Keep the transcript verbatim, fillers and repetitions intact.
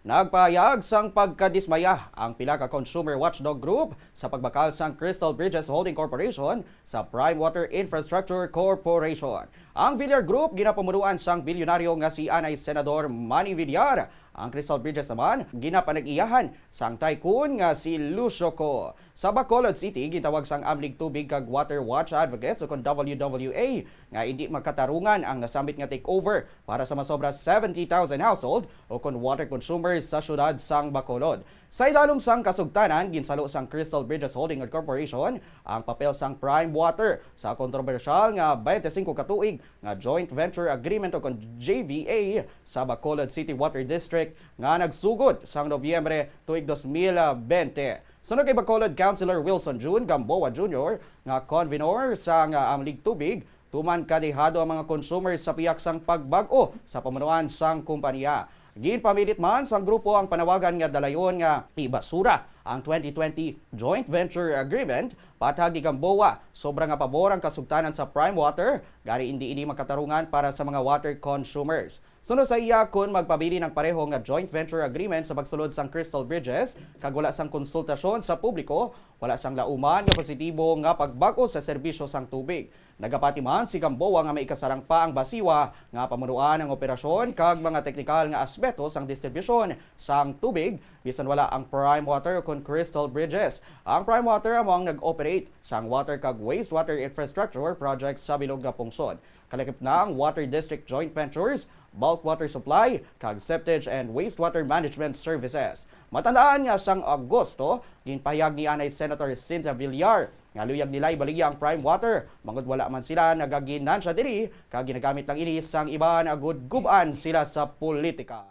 Nagpahayag sang pagkadismaya ang pila ka consumer watchdog group sa pagbakal sang Crystal Bridges Holding Corporation sa Prime Water Infrastructure Corporation. Ang Villar Group ginapamunuan sang bilyonaryo nga si anay Senador Manny Villar. Ang Crystal Bridges naman ginapanag-iyahan sang tycoon nga si Lucio Co. Sa Bacolod City, gintawag sang Amlig Tubig kag Water Watch Advocates o kon W W A nga indi makatarungan ang nasambit nga takeover para sa masobra seventy thousand household o kon water consumers sa siyudad sang Bacolod. Sa idalom sang kasugtanan, ginsalo sang Crystal Bridges Holding Corporation ang papel sang Prime Water sa kontrobersyal nga twenty-five ka tuig nga joint venture agreement o kon J V A sa Bacolod City Water District nga nagsugod sang Nobyembre tuig dos mil bente. Suno kay Bacolod Councilor Wilson June Gamboa Junior nga convenor sang, ah, Amlig Tubig, tuman kadehado ang mga consumers sa pihak sang pagbag-o sa pamunuan sang kompanya. Ginpamilit man sang grupo ang panawagan nga dalayon nga ibasura ang twenty twenty Joint Venture Agreement. Patag ni Gamboa, sobra nga pabor ang kasugtanan sa Prime Water, gani indi ini makatarungan para sa mga water consumers. Suno sa iya, kon magpabilin ang pareho nga joint venture agreement sa pagsulod sang Crystal Bridges kag wala sang konsultasyon sa publiko, wala sang lauman nga positibo nga pagbag-o sa serbisyo sang tubig. Nagapati man si Gamboa nga maikasarang pa ang basiwa nga pamunuan ang operasyon kag mga teknikal nga aspeto sang distribusyon sang tubig, bisan wala ang Prime Water kon Crystal Bridges. Ang Prime Water amo ang nag-operate sang water kag wastewater infrastructure project sa bilog nga pungsod. Kalakip na ang Water District Joint Ventures, bulk water supply, kag septage and wastewater management services. Matandaan nga sang Agosto, ginpahayag ni anay Senator Cynthia Villar nga luyag nila ibaligya ang Prime Water, bangod wala man sila nagaginansya diri, kag ginagamit lang ini sang iban agud gub-an sila sa politika.